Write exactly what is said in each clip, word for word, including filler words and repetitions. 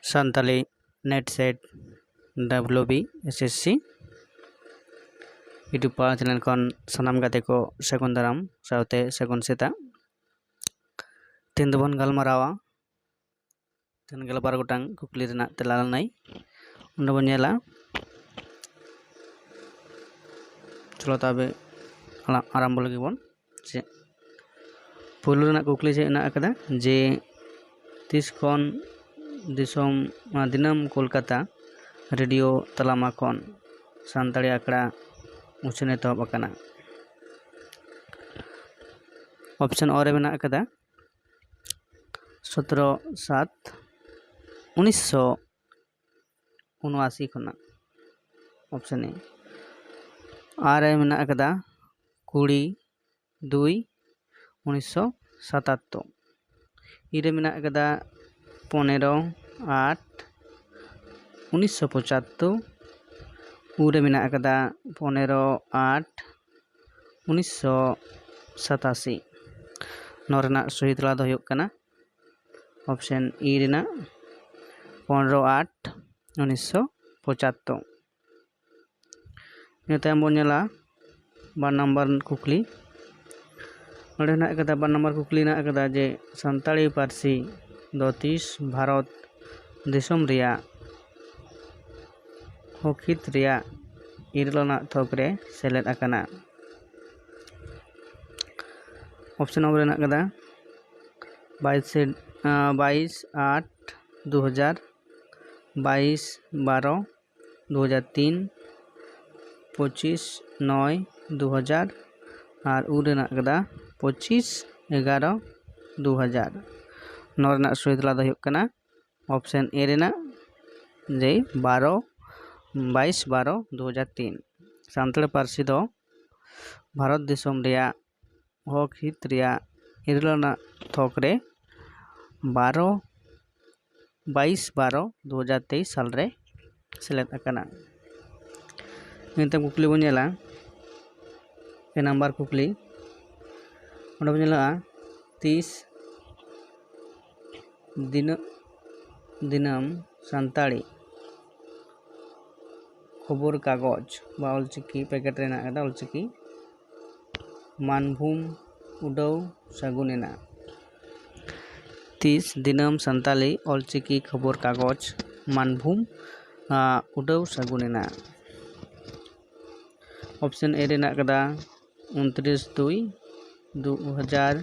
Santali NET SET WBSSC YouTube ᱯᱟᱲᱦᱟᱣ channel ᱠᱷᱚᱱ ᱥᱟᱱᱟᱢ ᱜᱟᱛᱮ ᱠᱚ ᱥᱟᱹᱜᱩᱱ ᱫᱟᱨᱟᱢ ᱥᱟᱶᱛᱮ ᱥᱟᱹᱜᱩᱱ ᱥᱮᱛᱟᱜ᱾ ᱛᱮᱦᱮᱧ ᱫᱚᱵᱚᱱ ᱜᱟᱞᱢᱟᱨᱟᱣᱟ ᱛᱮᱦᱮᱧ ᱜᱮᱞᱵᱟᱨ ᱜᱚᱴᱟᱝ ᱠᱩᱠᱞᱤ ᱨᱮᱱᱟᱜ ᱛᱮᱞᱟ ᱞᱟᱹᱱᱟᱹᱭ᱾ ᱚᱸᱰᱮ ᱵᱚᱱ ᱧᱮᱞᱟ, ᱪᱚᱞᱚ ᱛᱚᱵᱮ ᱟᱞᱟᱝ ᱟᱨᱟᱢᱵᱚ ᱞᱮᱜᱮ ᱵᱚᱱ᱾ ᱪᱮᱫ ᱯᱳᱭᱞᱳ ᱨᱮᱱᱟᱜ ᱠᱩᱠᱞᱤ ᱪᱮᱫ ᱢᱮᱱᱟᱜ ᱟᱠᱟᱫᱟ ᱡᱮ ᱛᱤᱥ ᱠᱷᱚᱱ ᱫᱤᱥᱚᱢ, ᱫᱤᱱᱟᱹᱢ ᱠᱳᱞᱠᱟᱛᱟ ᱨᱮᱰᱤᱭᱳ ᱛᱟᱞᱟᱢᱟ ᱠᱷᱚᱱ ᱥᱟᱱᱛᱟᱲᱤ ᱟᱠᱷᱲᱟ ᱩᱪᱷᱟᱹᱱ ᱮᱛᱚᱦᱚᱵ ᱟᱠᱟᱱᱟ? ᱚᱯᱥᱮᱱ ᱚ ᱨᱮ ᱢᱮᱱᱟᱜ ᱟᱠᱟᱫᱟ ᱥᱚᱛᱨᱚ ᱥᱟᱛ ᱩᱱᱤᱥᱥᱚ ᱩᱱᱚᱟᱥᱤ ᱠᱷᱚᱱᱟᱜ᱾ ᱚᱯᱥᱮᱱ ᱮ᱾ ᱟᱨ ᱨᱮ ᱢᱮᱱᱟᱜ ᱟᱠᱟᱫᱟ ᱠᱩᱲᱤ ᱫᱩᱭ ᱩᱱᱤᱥᱥᱚ ᱥᱟᱛᱟᱛᱛᱳᱨ᱾ ᱤ ᱨᱮ ᱢᱮᱱᱟᱜ ᱟᱠᱟᱫᱟ ᱯᱚᱱᱮᱨᱚ ᱟᱴ ᱩᱱᱤᱥᱥᱚ ᱯᱚᱸᱪᱟᱛᱛᱳᱨ᱾ ᱩ ᱨᱮ ᱢᱮᱱᱟᱜ ᱟᱠᱟᱫᱟ ᱯᱚᱱᱮᱨᱚ ᱟᱴ ᱩᱱᱤᱥᱥᱚ ᱥᱟᱛᱟᱥᱤ᱾ ᱱᱚᱣᱟ ᱨᱮᱱᱟᱜ ᱥᱚᱦᱤ ᱛᱮᱞᱟ ᱫᱚ ᱦᱩᱭᱩᱜ ᱠᱟᱱᱟ ᱚᱯᱥᱮᱱ ᱤ ᱨᱮᱱᱟᱜ ᱯᱚᱱᱨᱚ ᱟᱴ ᱩᱱᱤᱥᱥᱚ ᱯᱚᱸᱪᱟᱛᱛᱳᱨ᱾ ᱤᱱᱟᱹ ᱛᱟᱭᱚᱢ ᱵᱚᱱ ᱧᱮᱞᱟ ᱵᱟᱨ ᱱᱟᱢᱵᱟᱨ ᱠᱩᱠᱞᱤ᱾ ᱱᱚᱰᱮ ᱦᱮᱱᱟᱜ ᱟᱠᱟᱫᱟ, ᱵᱟᱨ ᱱᱟᱢᱵᱟᱨ ᱠᱩᱠᱞᱤ ᱦᱮᱱᱟᱜ ᱟᱠᱟᱫᱟ ᱡᱮ ᱥᱟᱱᱛᱟᱲᱤ ᱯᱟᱹᱨᱥᱤ ᱫᱚ ᱛᱤᱥ ᱵᱷᱟᱨᱚᱛ ᱫᱤᱥᱚᱢ ᱨᱮᱭᱟᱜ ᱦᱚᱠᱦᱤᱛ ᱨᱮᱭᱟᱜ ᱤᱨᱟᱹᱞ ᱟᱱᱟᱜ ᱛᱷᱚᱠ ᱨᱮ ᱥᱮᱞᱮᱫ ᱟᱠᱟᱱᱟ? ᱚᱯᱥᱮᱱ ᱚ ᱨᱮ ᱦᱮᱱᱟᱜ ᱟᱠᱟᱫᱟ ᱵᱟᱭᱤᱥ ᱥᱮ, ᱟᱸ, ᱵᱟᱭᱤᱥ ᱟᱴ ᱫᱩ ᱦᱟᱡᱟᱨ, ᱵᱟᱭᱤᱥ ᱵᱟᱨᱚ ᱫᱩ ᱦᱟᱡᱟᱨ ᱛᱤᱱ, ᱯᱚᱸᱪᱤᱥ ᱱᱚᱭ ᱫᱩ ᱦᱟᱡᱟᱨ, ᱟᱨ ᱩ ᱨᱮ ᱦᱮᱱᱟᱜ ᱟᱠᱟᱫᱟ ᱯᱚᱸᱪᱤᱥ ᱮᱜᱟᱨᱚ ᱫᱩ ᱦᱟᱡᱟᱨ᱾ ᱱᱚᱣᱟ ᱨᱮᱱᱟᱜ ᱥᱚᱦᱤ ᱛᱮᱞᱟ ᱫᱚ ᱦᱩᱭᱩᱜ ᱠᱟᱱᱟ ᱚᱯᱥᱮᱱ ᱮ ᱨᱮᱱᱟᱜ ᱡᱮ ᱵᱟᱨᱚ, ᱵᱟᱭᱤᱥ ᱵᱟᱨᱚ ᱫᱩ ᱦᱟᱡᱟᱨ ᱛᱤᱱ᱾ ᱥᱟᱱᱛᱟᱲᱤ ᱯᱟᱹᱨᱥᱤ ᱫᱚ ᱵᱷᱟᱨᱚᱛ ᱫᱤᱥᱚᱢ ᱨᱮᱭᱟᱜ ᱦᱚᱠ ᱦᱤᱛ ᱨᱮᱭᱟᱜ ᱤᱨᱟᱹᱞ ᱟᱱᱟᱜ ᱛᱷᱚᱠ ᱨᱮ ᱵᱟᱨᱚ, ᱵᱟᱭᱤᱥ ᱵᱟᱨᱚ ᱫᱩ ᱦᱟᱡᱟᱨ ᱛᱮᱭᱤᱥ ᱥᱟᱞ ᱨᱮ ᱥᱮᱞᱮᱫ ᱟᱠᱟᱱᱟ᱾ ᱱᱤᱛᱚᱜ ᱠᱩᱠᱞᱤ ᱵᱚᱱ ᱧᱮᱞᱟ, ᱯᱮ ᱱᱟᱢᱵᱟᱨ ᱠᱩᱠᱞᱤ᱾ ᱚᱸᱰᱮ ᱵᱚᱱ ᱧᱮᱞᱟ ᱛᱤᱥ ᱫᱤᱱᱟᱹᱜ ᱫᱤᱱᱟᱹᱢ ᱥᱟᱱᱛᱟᱲᱤ ᱠᱷᱚᱵᱚᱨ ᱠᱟᱜᱚᱡᱽ ᱵᱟ ᱚᱞᱪᱤᱠᱤ ᱯᱮᱠᱮᱴ ᱨᱮ ᱢᱮᱱᱟᱜ ᱟᱠᱟᱫᱟ ᱚᱞᱪᱤᱠᱤ ᱢᱟᱱᱵᱷᱩᱢ ᱩᱰᱟᱹᱣ ᱥᱟᱹᱜᱩᱱ ᱮᱱᱟ᱾ ᱛᱤᱥ ᱫᱤᱱᱟᱹᱢ ᱥᱟᱱᱛᱟᱲᱤ ᱚᱞᱪᱤᱠᱤ ᱠᱷᱚᱵᱚᱨ ᱠᱟᱜᱚᱡᱽ ᱢᱟᱱᱵᱷᱩᱢ ᱩᱰᱟᱹᱣ ᱥᱟᱹᱜᱩᱱ ᱮᱱᱟ? ᱚᱯᱥᱮᱱ ᱮ ᱨᱮ ᱢᱮᱱᱟᱜ ᱟᱠᱟᱫᱟ ᱩᱱᱛᱨᱤᱥ ᱫᱩᱭ ᱫᱩ ᱦᱟᱡᱟᱨ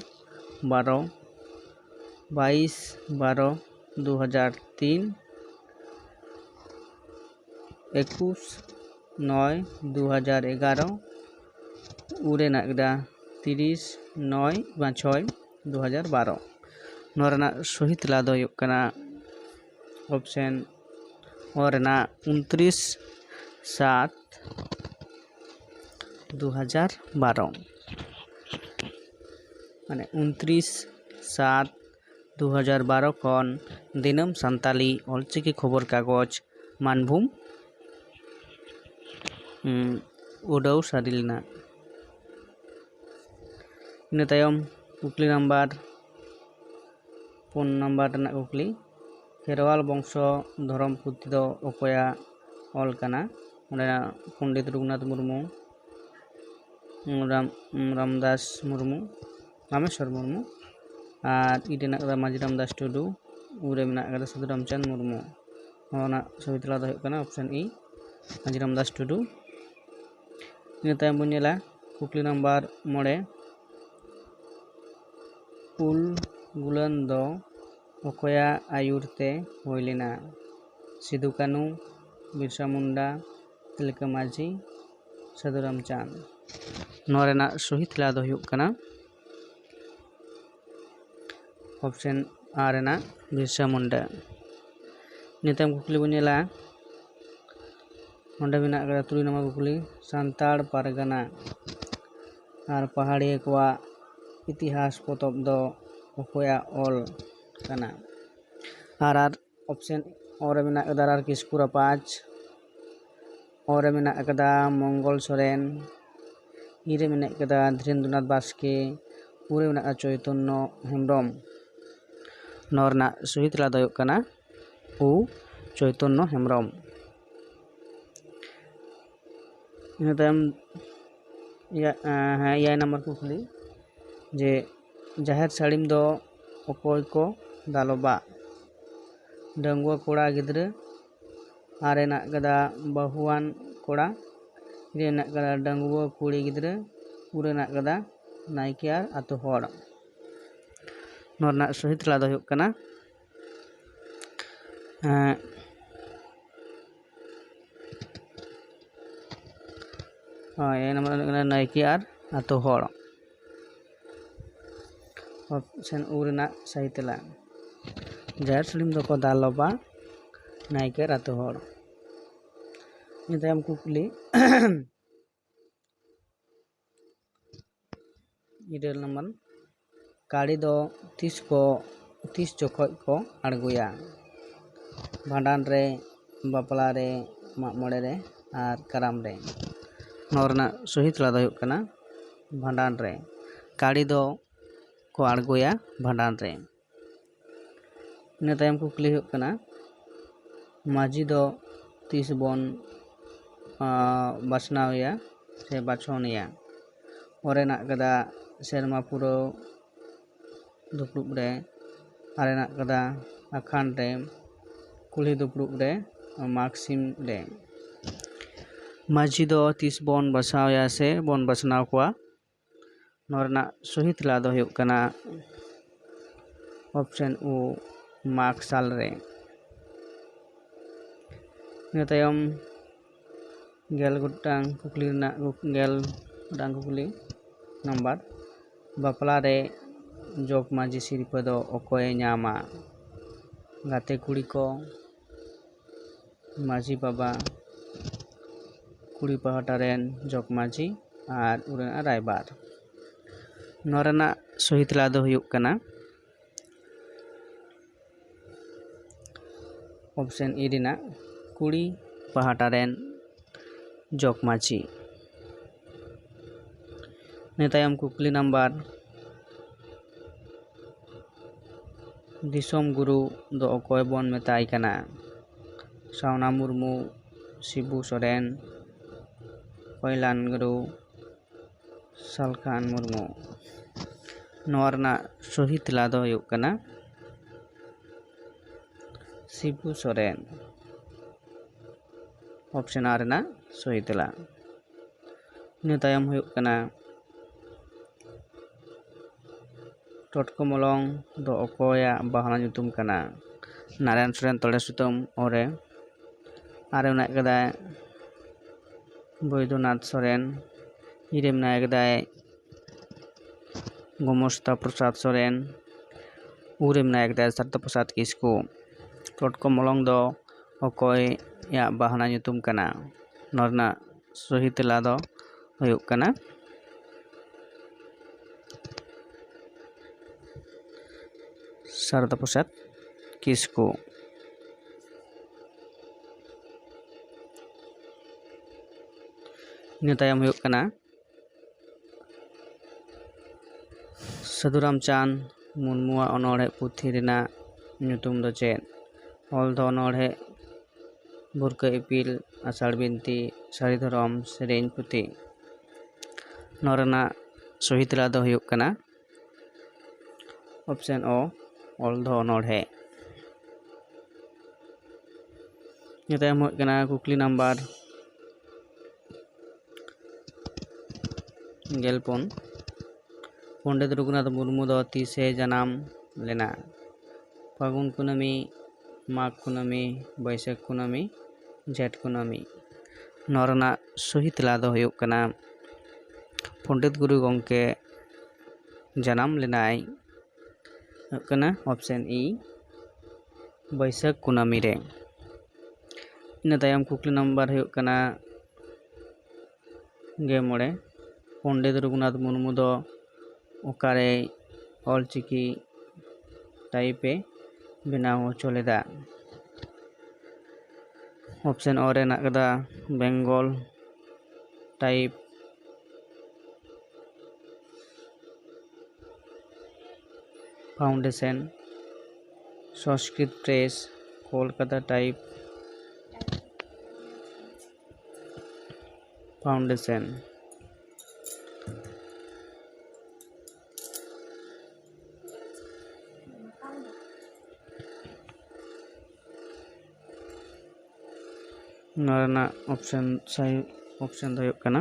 ᱵᱟᱨᱚ, ᱵᱟᱭᱤᱥ ᱵᱟᱨᱚ ᱫᱩ ᱦᱟᱡᱟᱨ ᱛᱤᱱ, ᱮᱠᱩᱥ ᱱᱚᱭ ᱫᱩ ᱦᱟᱡᱟᱨ ᱮᱜᱟᱨᱚ, ᱩᱱ ᱨᱮ ᱢᱮᱱᱟᱜ ᱟᱠᱟᱫᱟ ᱛᱤᱨᱤᱥ ᱱᱚᱭ ᱵᱟ ᱪᱷᱚᱭ ᱫᱩ ᱦᱟᱡᱟᱨ ᱵᱟᱨᱚ᱾ ᱱᱚᱣᱟ ᱨᱮᱱᱟᱜ ᱥᱚᱦᱤ ᱛᱮᱞᱟ ᱫᱚ ᱦᱩᱭᱩᱜ ᱠᱟᱱᱟ ᱚᱯᱥᱮᱱ ᱚ ᱨᱮᱱᱟᱜ ᱩᱱᱛᱨᱤᱥ ᱥᱟᱛ ᱫᱩ ᱦᱟᱡᱟᱨ ᱵᱟᱨᱚ᱾ ᱢᱟᱱᱮ ᱩᱱᱛᱨᱤᱥ ᱥᱟᱛ ᱫᱩ ᱦᱟᱡᱟᱨ ᱵᱟᱨᱚ ᱠᱷᱚᱱ ᱫᱤᱱᱟᱹᱢ ᱥᱟᱱᱛᱟᱲᱤ ᱚᱞᱪᱤᱠᱤ ᱠᱷᱚᱵᱚᱨ ᱠᱟᱜᱚᱡᱽ ᱢᱟᱱᱵᱷᱩᱢ ᱩᱰᱟᱹᱣ ᱥᱟᱹᱨᱤ ᱞᱮᱱᱟ᱾ ᱤᱱᱟᱹ ᱛᱟᱭᱚᱢ ᱠᱩᱠᱞᱤ ᱱᱟᱢᱵᱟᱨ ᱯᱩᱱ ᱱᱟᱢᱵᱟᱨ ᱨᱮᱱᱟᱜ ᱠᱩᱠᱞᱤ, ᱠᱷᱮᱨᱣᱟᱞ ᱵᱚᱝᱥᱚ ᱫᱷᱚᱨᱚᱢ ᱯᱩᱛᱷᱤ ᱫᱚ ᱚᱠᱚᱭᱟᱜ ᱚᱞ ᱠᱟᱱᱟ? ᱚᱸᱰᱮᱱᱟᱜ ᱯᱚᱱᱰᱤᱛ ᱨᱚᱜᱷᱩᱱᱟᱛᱷ ᱢᱩᱨᱢᱩ, ᱨᱟᱢ ᱨᱟᱢᱫᱟᱥ ᱢᱩᱨᱢᱩ, ᱨᱟᱢᱮᱥᱣᱚᱨ ᱢᱩᱨᱢᱩ, ᱟᱨ ᱤ ᱨᱮ ᱢᱮᱱᱟᱜ ᱟᱠᱟᱫᱟ ᱢᱟᱹᱡᱷᱤ ᱨᱟᱢᱫᱟᱥ ᱴᱩᱰᱩ, ᱩ ᱨᱮ ᱢᱮᱱᱟᱜ ᱟᱠᱟᱫᱟ ᱥᱟᱹᱫᱷᱩ ᱨᱟᱢᱪᱟᱸᱫᱽ ᱢᱩᱨᱢᱩ᱾ ᱱᱚᱣᱟ ᱨᱮᱱᱟᱜ ᱥᱚᱦᱤ ᱛᱮᱞᱟ ᱫᱚ ᱦᱩᱭᱩᱜ ᱠᱟᱱᱟ ᱚᱯᱥᱮᱱ ᱤ, ᱢᱟᱹᱡᱷᱤ ᱨᱟᱢᱫᱟᱥ ᱴᱩᱰᱩ᱾ ᱤᱱᱟᱹ ᱛᱟᱭᱚᱢ ᱵᱚᱱ ᱧᱮᱞᱟ ᱠᱩᱠᱞᱤ ᱱᱟᱢᱵᱟᱨ ᱢᱚᱬᱮ, ᱩᱞ ᱜᱩᱞᱟᱹᱱ ᱫᱚ ᱚᱠᱚᱭᱟᱜ ᱟᱹᱭᱩᱨ ᱛᱮ ᱦᱩᱭ ᱞᱮᱱᱟ? ᱥᱤᱫᱩ ᱠᱟᱹᱱᱩ, ᱵᱤᱨᱥᱟ ᱢᱩᱱᱰᱟ, ᱛᱤᱞᱠᱟᱹ ᱢᱟᱹᱡᱷᱤ, ᱥᱟᱹᱫᱷᱩ ᱨᱟᱢᱪᱟᱸᱫᱽ᱾ ᱱᱚᱣᱟ ᱨᱮᱱᱟᱜ ᱥᱚᱦᱤ ᱛᱮᱞᱟ ᱫᱚ ᱦᱩᱭᱩᱜ ᱠᱟᱱᱟ ᱚᱯᱥᱮᱱ ᱟᱨ ᱨᱮᱱᱟᱜ ᱵᱤᱨᱥᱟ ᱢᱩᱱᱰᱟ᱾ ᱱᱤᱛᱚᱝ ᱠᱩᱠᱞᱤ ᱵᱚᱱ ᱧᱮᱞᱟ, ᱱᱚᱰᱮ ᱢᱮᱱᱟᱜ ᱟᱠᱟᱫᱟ ᱛᱩᱨᱩᱭ ᱱᱟᱢᱵᱟᱨ ᱠᱩᱠᱞᱤ, ᱥᱟᱱᱛᱟᱲ ᱯᱟᱨᱜᱟᱱᱟ ᱟᱨ ᱯᱟᱦᱟᱲᱤᱭᱟᱹ ᱠᱚᱣᱟᱜ ᱤᱛᱤᱦᱟᱥ ᱯᱚᱛᱚᱵ ᱫᱚ ᱚᱠᱚᱭᱟᱜ ᱚᱞ ᱠᱟᱱᱟ? ᱟᱨ ᱟᱨ ᱚᱯᱥᱮᱱ ᱚ ᱨᱮ ᱢᱮᱱᱟᱜ ᱟᱠᱟᱫᱟ ᱟᱨ ᱠᱤᱥᱠᱩ ᱨᱟᱯᱟᱡᱽ, ᱚ ᱨᱮ ᱢᱮᱱᱟᱜ ᱟᱠᱟᱫᱟ ᱢᱚᱝᱜᱚᱞ ᱥᱚᱨᱮᱱ, ᱤ ᱨᱮ ᱢᱮᱱᱟᱜ ᱟᱠᱟᱫᱟ ᱫᱷᱤᱨᱮᱱᱫᱨᱚᱱᱟᱛᱷ ᱵᱟᱥᱠᱮ, ᱩ ᱨᱮ ᱢᱮᱱᱟᱜ ᱟᱠᱟᱫᱟ ᱪᱳᱭᱛᱚᱱᱱᱚ ᱦᱮᱢᱵᱨᱚᱢ᱾ ᱱᱚᱣᱟ ᱨᱮᱱᱟᱜ ᱥᱚᱦᱤ ᱛᱮᱞᱟ ᱫᱚ ᱦᱩᱭᱩᱜ ᱠᱟᱱᱟ ᱩ ᱪᱳᱭᱛᱚᱱᱱᱚ ᱦᱮᱢᱵᱨᱚᱢ᱾ ᱤᱱᱟᱹ ᱛᱟᱭᱚᱢ ᱮᱭᱟ-, ᱦᱮᱸ, ᱮᱭᱟᱭ ᱱᱟᱢᱵᱟᱨ ᱠᱩᱠᱞᱤ ᱡᱮ ᱡᱟᱦᱮᱨ ᱥᱟᱹᱲᱤᱢ ᱫᱚ ᱚᱠᱚᱭ ᱠᱚ ᱫᱟᱞᱚᱵᱟ? ᱰᱟᱺᱜᱩᱣᱟᱹ ᱠᱚᱲᱟ ᱜᱤᱫᱽᱨᱟᱹ, ᱟᱨ ᱦᱮᱱᱟᱜ ᱠᱟᱫᱟ ᱵᱟᱹᱦᱩᱣᱟᱱ ᱠᱚᱲᱟ, ᱤᱨᱟᱹ ᱦᱮᱱᱟᱜ ᱠᱟᱫᱟ ᱰᱟᱺᱜᱩᱣᱟᱹ ᱠᱩᱲᱤ ᱜᱤᱫᱽᱨᱟᱹ, ᱯᱩᱨᱟᱹ ᱦᱮᱱᱟᱜ ᱠᱟᱫᱟ ᱱᱟᱭᱠᱮ ᱟᱨ ᱟᱛᱳ ᱦᱚᱲ᱾ ᱱᱚᱣᱟ ᱨᱮᱱᱟᱜ ᱥᱚᱦᱤ ᱛᱮᱞᱟ ᱫᱚ ᱦᱩᱭᱩᱜ ᱠᱟᱱᱟ, ᱮᱸ, ᱦᱳᱭ, ᱮ ᱱᱟᱢᱵᱟᱨ ᱦᱩᱭᱩᱜ ᱠᱟᱱᱟ ᱱᱟᱭᱠᱮ ᱟᱨ ᱟᱛᱳ ᱦᱚᱲ᱾ ᱚᱯᱥᱮᱱ ᱩ ᱨᱮᱱᱟᱜ ᱥᱟᱹᱦᱤ ᱛᱮᱞᱟ, ᱡᱟᱦᱮᱨ ᱥᱟᱹᱲᱤᱢ ᱫᱚᱠᱚ ᱫᱟᱞᱚᱵᱟ ᱱᱟᱭᱠᱮ ᱟᱨ ᱟᱛᱳ ᱦᱚᱲ᱾ ᱤᱱᱟᱹ ᱛᱟᱭᱚᱢ ᱠᱩᱠᱞᱤ, ᱤᱨᱟᱹᱞ ᱱᱟᱢᱵᱟᱨ, ᱠᱟᱲᱤ ᱫᱚ ᱛᱤᱥ ᱠᱚ, ᱛᱤᱥ ᱡᱚᱠᱷᱚᱡ ᱠᱚ ᱟᱬᱜᱚᱭᱟ? ᱵᱷᱟᱸᱰᱟᱱ ᱨᱮ, ᱵᱟᱯᱞᱟ ᱨᱮ, ᱢᱟᱜ ᱢᱚᱬᱮ ᱨᱮ ᱟᱨ ᱠᱟᱨᱟᱢ ᱨᱮ᱾ ᱱᱚᱣᱟ ᱨᱮᱱᱟᱜ ᱥᱚᱦᱤ ᱛᱮᱞᱟ ᱫᱚ ᱦᱩᱭᱩᱜ ᱠᱟᱱᱟ ᱵᱷᱟᱸᱰᱟᱱ ᱨᱮ᱾ ᱠᱟᱲᱤ ᱫᱚ ᱠᱚ ᱟᱬᱜᱚᱭᱟ ᱵᱷᱟᱸᱰᱟᱱ ᱨᱮ᱾ ᱤᱱᱟᱹ ᱛᱟᱭᱚᱢ ᱠᱩᱠᱞᱤ ᱦᱩᱭᱩᱜ ᱠᱟᱱᱟ, ᱢᱟᱹᱡᱷᱤ ᱫᱚ ᱛᱤᱥ ᱵᱚᱱ, ᱟᱸ, ᱵᱟᱪᱷᱱᱟᱣ ᱮᱭᱟ ᱥᱮ ᱵᱟᱪᱷᱚᱱ ᱮᱭᱟ? ᱚᱨ ᱦᱮᱱᱟᱜ ᱠᱟᱫᱟ ᱥᱮᱨᱢᱟ ᱯᱩᱨᱟᱹᱣ ᱫᱩᱯᱲᱩᱵ ᱨᱮ, ᱟᱨ ᱦᱮᱱᱟᱜ ᱠᱟᱫᱟ ᱟᱠᱷᱟᱱ ᱨᱮ, ᱠᱩᱞᱦᱤ ᱫᱩᱯᱲᱩᱵ ᱨᱮ, ᱢᱟᱜᱽ ᱥᱤᱢ ᱨᱮ᱾ ᱢᱟᱹᱡᱷᱤ ᱫᱚ ᱛᱤᱥ ᱵᱚᱱ ᱵᱟᱪᱷᱟᱣ ᱮᱭᱟ ᱥᱮ ᱵᱚᱱ ᱵᱟᱪᱷᱱᱟᱣ ᱠᱚᱣᱟ? ᱱᱚᱣᱟ ᱨᱮᱱᱟᱜ ᱥᱚᱦᱤ ᱛᱮᱞᱟ ᱫᱚ ᱦᱩᱭᱩᱜ ᱠᱟᱱᱟ ᱚᱯᱥᱮᱱ ᱩ, ᱢᱟᱜᱽ ᱥᱟᱞ ᱨᱮ᱾ ᱤᱱᱟᱹ ᱛᱟᱭᱚᱢ ᱜᱮᱞ ᱜᱚᱴᱟᱝ ᱠᱩᱠᱞᱤ ᱨᱮᱱᱟᱜ, ᱜᱮᱞ ᱜᱚᱴᱟᱝ ᱠᱩᱠᱞᱤ ᱱᱟᱢᱵᱟᱨ, ᱵᱟᱯᱞᱟ ᱨᱮ ᱡᱚᱜᱽ ᱢᱟᱹᱡᱷᱤ ᱥᱤᱨᱯᱟᱹ ᱫᱚ ᱚᱠᱚᱭᱮ ᱧᱟᱢᱟ? ᱜᱟᱛᱮ ᱠᱩᱲᱤ ᱠᱚ, ᱢᱟᱹᱡᱷᱤ ᱵᱟᱵᱟ, ᱠᱩᱲᱤ ᱯᱟᱦᱴᱟ ᱨᱮᱱ ᱡᱚᱜᱽ ᱢᱟᱹᱡᱷᱤ ᱟᱨ ᱩᱱᱤ ᱨᱮᱱ ᱨᱟᱭᱵᱟᱨ᱾ ᱱᱚᱣᱟ ᱨᱮᱱᱟᱜ ᱥᱚᱦᱤ ᱛᱮᱞᱟ ᱫᱚ ᱦᱩᱭᱩᱜ ᱠᱟᱱᱟ ᱚᱯᱥᱮᱱ ᱤ ᱨᱮᱱᱟᱜ ᱠᱩᱲᱤ ᱯᱟᱦᱴᱟ ᱨᱮᱱ ᱡᱚᱜᱽ ᱢᱟᱹᱡᱷᱤ᱾ ᱤᱱᱟᱹ ᱛᱟᱭᱚᱢ ᱠᱩᱠᱞᱤ ᱱᱟᱢᱵᱟᱨ ᱫᱤᱥᱚᱢ ᱜᱩᱨᱩ ᱫᱚ ᱚᱠᱚᱭ ᱵᱚᱱ ᱢᱮᱛᱟᱭ ᱠᱟᱱᱟ? ᱥᱟᱣᱱᱟ ᱢᱩᱨᱢᱩ, ᱥᱤᱵᱩ ᱥᱚᱨᱮᱱ, ᱠᱚᱭᱞᱟᱱ ᱜᱩᱨᱩ, ᱥᱟᱞᱠᱷᱟᱱ ᱢᱩᱨᱢᱩ᱾ ᱱᱚᱣᱟ ᱨᱮᱱᱟᱜ ᱥᱚᱦᱤ ᱛᱮᱞᱟ ᱫᱚ ᱦᱩᱭᱩᱜ ᱠᱟᱱᱟ ᱥᱤᱵᱩ ᱥᱚᱨᱮᱱ᱾ ᱚᱯᱥᱮᱱ ᱟᱨ ᱨᱮᱱᱟᱜ ᱥᱚᱦᱤ ᱛᱮᱞᱟ᱾ ᱤᱱᱟᱹ ᱛᱟᱭᱚᱢ ᱦᱩᱭᱩᱜ ᱠᱟᱱᱟ ᱴᱚᱴᱠᱚ ᱢᱚᱞᱚᱝ ᱫᱚ ᱚᱠᱚᱭᱟᱜ ᱵᱟᱦᱱᱟ ᱧᱩᱛᱩᱢ ᱠᱟᱱᱟ? ᱱᱟᱨᱟᱭᱚᱱ ᱥᱚᱨᱮᱱ, ᱛᱚᱲᱮ ᱥᱩᱛᱟᱹᱢ ᱚ ᱨᱮ᱾ ᱟᱨ ᱢᱮᱱᱟᱜ ᱠᱟᱫᱟ ᱵᱳᱭᱫᱚᱱᱟᱛᱷ ᱥᱚᱨᱮᱱ, ᱤ ᱨᱮ ᱢᱮᱱᱟᱭ ᱠᱟᱫᱟᱭ ᱜᱳᱢᱚᱥᱛᱟ ᱯᱨᱚᱥᱟᱫᱽ ᱥᱚᱨᱮᱱ, ᱩ ᱨᱮ ᱢᱮᱱᱟᱭ ᱠᱟᱫᱟᱭ ᱥᱟᱨᱚᱫᱟ ᱯᱨᱚᱥᱟᱫᱽ ᱠᱤᱥᱠᱩ᱾ ᱴᱚᱴᱠᱚ ᱢᱚᱞᱚᱝ ᱫᱚ ᱚᱠᱚᱭᱟᱜ ᱵᱟᱦᱱᱟ ᱧᱩᱛᱩᱢ ᱠᱟᱱᱟ? ᱱᱚᱣᱟ ᱨᱮᱱᱟᱜ ᱥᱚᱦᱤ ᱛᱮᱞᱟ ᱫᱚ ᱦᱩᱭᱩᱜ ᱠᱟᱱᱟ ᱥᱟᱨᱚᱫᱟ ᱯᱨᱚᱥᱟᱫᱽ ᱠᱤᱥᱠᱩ᱾ ᱤᱱᱟᱹ ᱛᱟᱭᱚᱢ ᱦᱩᱭᱩᱜ ᱠᱟᱱᱟ ᱥᱟᱹᱫᱷᱩ ᱨᱟᱢᱪᱟᱸᱫᱽ ᱢᱩᱨᱢᱩᱣᱟᱜ ᱚᱱᱚᱬᱦᱮ ᱯᱩᱛᱷᱤ ᱨᱮᱱᱟᱜ ᱧᱩᱛᱩᱢ ᱫᱚ ᱪᱮᱫ? ᱚᱞ ᱫᱚ ᱚᱱᱚᱬᱦᱮ, ᱵᱷᱩᱨᱠᱟᱹ ᱤᱯᱤᱞ, ᱟᱥᱟᱲ ᱵᱤᱱᱛᱤ, ᱥᱟᱹᱨᱤ ᱫᱷᱚᱨᱚᱢ, ᱥᱮᱨᱮᱧ ᱯᱩᱛᱷᱤ᱾ ᱱᱚᱣᱟ ᱨᱮᱱᱟᱜ ᱥᱚᱦᱤ ᱛᱮᱞᱟ ᱫᱚ ᱦᱩᱭᱩᱜ ᱠᱟᱱᱟ ᱚᱯᱥᱮᱱ ᱚ, ᱚᱞ ᱫᱚ ᱚᱱᱚᱬᱦᱮ᱾ ᱤᱱᱟᱹ ᱛᱟᱭᱚᱢ ᱦᱩᱭᱩᱜ ᱠᱟᱱᱟ ᱠᱩᱠᱞᱤ ᱱᱟᱢᱵᱟᱨ ᱜᱮᱞ ᱯᱩᱱ᱾ ᱯᱚᱱᱰᱤᱛ ᱨᱚᱜᱷᱩᱱᱟᱛᱷ ᱢᱩᱨᱢᱩ ᱫᱚ ᱛᱤᱥᱮ ᱡᱟᱱᱟᱢ ᱞᱮᱱᱟ? ᱯᱷᱟᱹᱜᱩᱱ ᱠᱩᱱᱟᱹᱢᱤ, ᱢᱟᱜᱽ ᱠᱩᱱᱟᱹᱢᱤ, ᱵᱟᱹᱭᱥᱟᱹᱠᱷ ᱠᱩᱱᱟᱹᱢᱤ, ᱡᱷᱮᱸᱴ ᱠᱩᱱᱟᱹᱢᱤ᱾ ᱱᱚᱣᱟ ᱨᱮᱱᱟᱜ ᱥᱚᱦᱤ ᱛᱮᱞᱟ ᱫᱚ ᱦᱩᱭᱩᱜ ᱠᱟᱱᱟ ᱯᱚᱱᱰᱤᱛ ᱜᱩᱨᱩ ᱜᱚᱢᱠᱮ ᱡᱟᱱᱟᱢ ᱞᱮᱱᱟᱭ, ᱦᱩᱭᱩᱜ ᱠᱟᱱᱟ ᱚᱯᱥᱮᱱ ᱤ, ᱵᱟᱹᱭᱥᱟᱹᱠᱷ ᱠᱩᱱᱟᱹᱢᱤ ᱨᱮ᱾ ᱤᱱᱟᱹ ᱛᱟᱭᱚᱢ ᱠᱩᱠᱞᱤ ᱱᱟᱢᱵᱟᱨ ᱦᱩᱭᱩᱜ ᱠᱟᱱᱟ ᱜᱮᱞ ᱢᱚᱬᱮ᱾ ᱯᱚᱱᱰᱤᱛ ᱨᱚᱜᱷᱩᱱᱟᱛᱷ ᱢᱩᱨᱢᱩ ᱫᱚ ᱚᱠᱟᱨᱮ ᱚᱞᱪᱤᱠᱤ ᱴᱟᱭᱤᱯ ᱮ ᱵᱮᱱᱟᱣ ᱦᱚᱪᱚ ᱞᱮᱫᱟ? ᱚᱯᱥᱮᱱ ᱚ ᱨᱮ ᱦᱮᱱᱟᱜ ᱠᱟᱫᱟ Bengal type foundation. Sanskrit Press, Kolkata Type Foundation. ᱱᱚᱣᱟ ᱨᱮᱱᱟᱜ option, ᱥᱟᱹᱦᱤ option ᱫᱚ ᱦᱩᱭᱩᱜ ᱠᱟᱱᱟ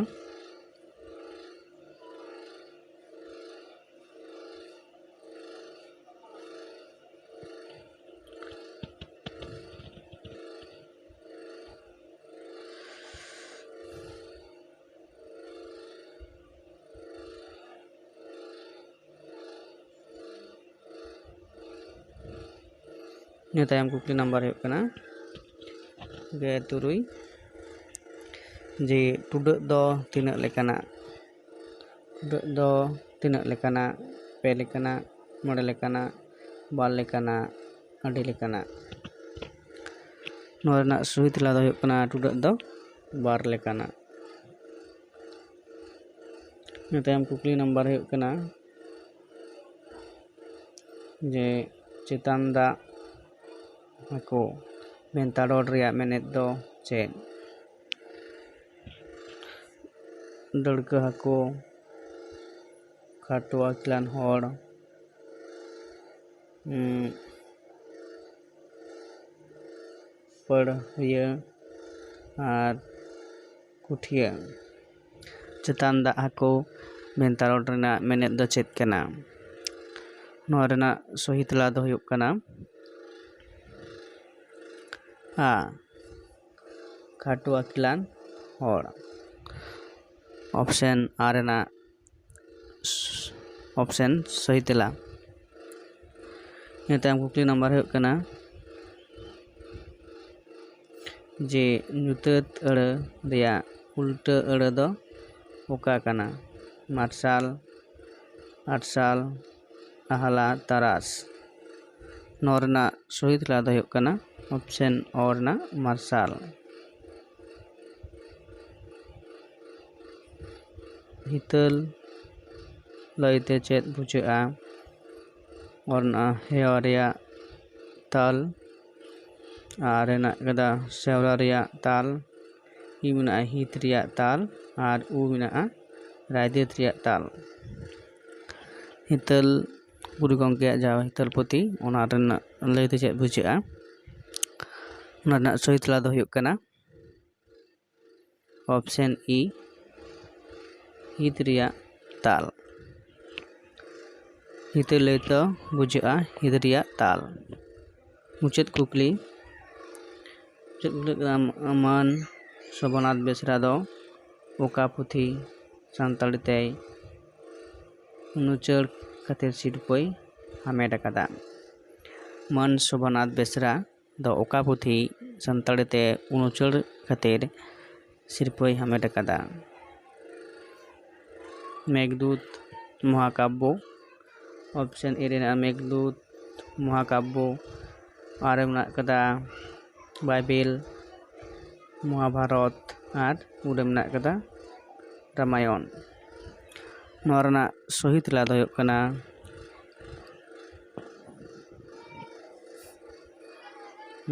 ᱤᱱᱟᱹ ᱛᱟᱭᱚᱢ ᱠᱩᱠᱞᱤ ᱱᱟᱢᱵᱟᱨ ᱦᱩᱭᱩᱜ ᱠᱟᱱᱟ ᱜᱮᱞ ᱛᱩᱨᱩᱭ, ᱡᱮ ᱴᱩᱰᱟᱹᱜ ᱫᱚ ᱛᱤᱱᱟᱹᱜ ᱞᱮᱠᱟᱱᱟ? ᱴᱩᱰᱟᱹᱜ ᱫᱚ ᱛᱤᱱᱟᱹᱜ ᱞᱮᱠᱟᱱᱟ? ᱯᱮ ᱞᱮᱠᱟᱱᱟ, ᱢᱚᱬᱮ ᱞᱮᱠᱟᱱᱟ, ᱵᱟᱨ ᱞᱮᱠᱟᱱᱟ, ᱟᱹᱰᱤ ᱞᱮᱠᱟᱱᱟ᱾ ᱱᱚᱣᱟ ᱨᱮᱱᱟᱜ ᱥᱚᱦᱤ ᱛᱮᱞᱟ ᱫᱚ ᱦᱩᱭᱩᱜ ᱠᱟᱱᱟ ᱴᱩᱰᱟᱹᱜ ᱫᱚ ᱵᱟᱨ ᱞᱮᱠᱟᱱᱟ᱾ ᱤᱱᱟᱹ ᱛᱟᱭᱚᱢ ᱠᱩᱠᱞᱤ ᱱᱟᱢᱵᱟᱨ ᱦᱩᱭᱩᱜ ᱠᱟᱱᱟ ᱡᱮ ᱪᱮᱛᱟᱱ ᱫᱟᱜ ᱦᱟᱹᱠᱩ ᱢᱮᱱᱛᱟ ᱨᱚᱲ ᱨᱮᱭᱟᱜ ᱢᱮᱱᱮᱫ ᱫᱚ ᱪᱮᱫ? ᱰᱟᱹᱲᱠᱟᱹ ᱦᱟᱹᱠᱩ, ᱠᱷᱟᱴᱚ ᱟᱹᱠᱤᱞᱟᱱ ᱦᱚᱲ, ᱩᱸ, ᱯᱟᱹᱲᱦᱟᱹ ᱟᱨ ᱠᱩᱴᱷᱤᱭᱟᱹ᱾ ᱪᱮᱛᱟᱱ ᱫᱟᱜ ᱦᱟᱹᱠᱩ ᱢᱮᱱᱛᱟ ᱨᱚᱲ ᱨᱮᱱᱟᱜ ᱢᱮᱱᱮᱫ ᱫᱚ ᱪᱮᱫ ᱠᱟᱱᱟ? ᱱᱚᱣᱟ ᱨᱮᱱᱟᱜ ᱥᱚᱦᱤ ᱛᱮᱞᱟ ᱫᱚ ᱦᱩᱭᱩᱜ ᱠᱟᱱᱟ ᱟ, ᱠᱷᱟᱴᱚ ᱟᱹᱠᱤᱞᱟᱱ ᱦᱚᱲ᱾ Option A ᱨᱮᱱᱟᱜ option ᱥᱚᱦᱤ ᱛᱮᱞᱟ᱾ ᱤᱱᱟᱹ ᱛᱟᱭᱚᱢ ᱠᱩᱠᱞᱤ ᱱᱟᱢᱵᱟᱨ ᱦᱩᱭᱩᱜ ᱠᱟᱱᱟ ᱡᱮ ᱧᱩᱛᱟᱹᱛ ᱟᱹᱲᱟᱹ ᱨᱮᱭᱟᱜ ᱩᱞᱴᱟᱹ ᱟᱹᱲᱟᱹ ᱫᱚ ᱚᱠᱟ ᱠᱟᱱᱟ? ᱢᱟᱨᱥᱟᱞ, ᱟᱨᱥᱟᱞ, ᱟᱦᱞᱟ, ᱛᱟᱨᱟᱥ᱾ ᱱᱚᱣᱟ ᱨᱮᱱᱟᱜ ᱥᱚᱦᱤ ᱛᱮᱞᱟ ᱫᱚ ᱦᱩᱭᱩᱜ ᱠᱟᱱᱟ option O ᱨᱮᱱᱟᱜ ᱢᱟᱨᱥᱟᱞ᱾ ᱦᱤᱛᱟᱹᱞ ᱞᱟᱹᱭᱛᱮ ᱪᱮᱫ ᱵᱩᱡᱷᱟᱹᱜᱼᱟ? ᱚᱱᱟ ᱦᱮᱣᱟ ᱨᱮᱭᱟᱜ ᱛᱟᱞ, ᱟᱨ ᱦᱮᱱᱟᱜ ᱠᱟᱫᱟ ᱥᱮᱣᱨᱟ ᱨᱮᱭᱟᱜ ᱛᱟᱞ, ᱦᱤ ᱢᱮᱱᱟᱜᱼᱟ ᱦᱤᱛ ᱨᱮᱭᱟᱜ ᱛᱟᱞ, ᱟᱨ ᱩ ᱢᱮᱱᱟᱜᱼᱟ ᱨᱟᱭᱫᱤᱛ ᱨᱮᱭᱟᱜ ᱛᱟᱞ᱾ ᱦᱤᱛᱟᱹᱞ ᱜᱩᱨᱩ ᱜᱚᱢᱠᱮᱭᱟᱜ ᱡᱟᱦᱟᱸ ᱦᱤᱛᱟᱹᱞ ᱯᱩᱛᱷᱤ, ᱚᱱᱟ ᱨᱮᱱᱟᱜ ᱞᱟᱹᱭ ᱛᱮ ᱪᱮᱫ ᱵᱩᱡᱷᱟᱹᱜᱼᱟ? ᱚᱱᱟ ᱨᱮᱱᱟᱜ ᱥᱚᱦᱤ ᱛᱮᱞᱟ ᱫᱚ ᱦᱩᱭᱩᱜ ᱠᱟᱱᱟ option E, ᱦᱤᱛ ᱨᱮᱭᱟᱜ ᱛᱟᱞ᱾ ᱦᱤᱛᱟᱹᱞ ᱞᱟᱹᱭ ᱛᱮ ᱵᱩᱡᱷᱟᱹᱜᱼᱟ ᱦᱤᱛ ᱨᱮᱭᱟᱜ ᱛᱟᱞ᱾ ᱢᱩᱪᱟᱹᱫ ᱠᱩᱠᱞᱤ, ᱢᱩᱪᱟᱹᱫ ᱠᱩᱠᱞᱤ ᱠᱟᱱᱟ, ᱢᱟᱹᱱ ᱥᱳᱵᱷᱟᱱᱟᱛᱷ ᱵᱮᱥᱨᱟ ᱫᱚ ᱚᱠᱟ ᱯᱩᱛᱷᱤ ᱥᱟᱱᱛᱟᱲᱤ ᱛᱮᱭ ᱩᱱᱩᱪᱟᱹᱲ ᱠᱷᱟᱹᱛᱤᱨ ᱥᱤᱨᱯᱟᱹᱭ ᱦᱟᱢᱮᱴ ᱟᱠᱟᱫᱟ? ᱢᱟᱹᱱ ᱥᱳᱵᱷᱟᱱᱟᱛᱷ ᱵᱮᱥᱨᱟ ᱫᱚ ᱚᱠᱟ ᱯᱩᱛᱷᱤ ᱥᱟᱱᱛᱟᱲᱤ ᱛᱮ ᱩᱱᱩᱪᱟᱹᱲ ᱠᱷᱟᱹᱛᱤᱨ ᱥᱤᱨᱯᱟᱹᱭ ᱦᱟᱢᱮᱴ ᱟᱠᱟᱫᱟ? ᱢᱮᱜᱷᱫᱩᱛ ᱢᱚᱦᱟᱠᱟᱵᱽᱵᱚ, option A ᱨᱮ ᱢᱮᱱᱟᱜᱼᱟ ᱢᱮᱜᱷᱫᱩᱛ ᱢᱚᱦᱟᱠᱟᱵᱽᱵᱚ, ᱟᱨ ᱢᱮᱱᱟᱜ ᱠᱟᱫᱟ ᱵᱟᱭᱵᱮᱞ, ᱢᱚᱦᱟᱵᱷᱟᱨᱚᱛ, ᱟᱨ ᱩ ᱨᱮ ᱢᱮᱱᱟᱜ ᱠᱟᱫᱟ ᱨᱟᱢᱟᱭᱚᱱ᱾ ᱱᱚᱣᱟ ᱨᱮᱱᱟᱜ ᱥᱚᱦᱤ ᱛᱮᱞᱟ ᱫᱚ ᱦᱩᱭᱩᱜ ᱠᱟᱱᱟ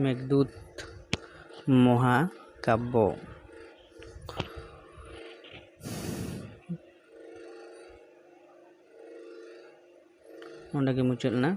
ᱢᱮᱜᱷᱫᱩᱛ ᱢᱚᱦᱟᱠᱟᱵᱽᱵᱚ᱾ ᱚᱸᱰᱮ ᱜᱮ ᱢᱩᱪᱟᱹᱫ ᱮᱱᱟ᱾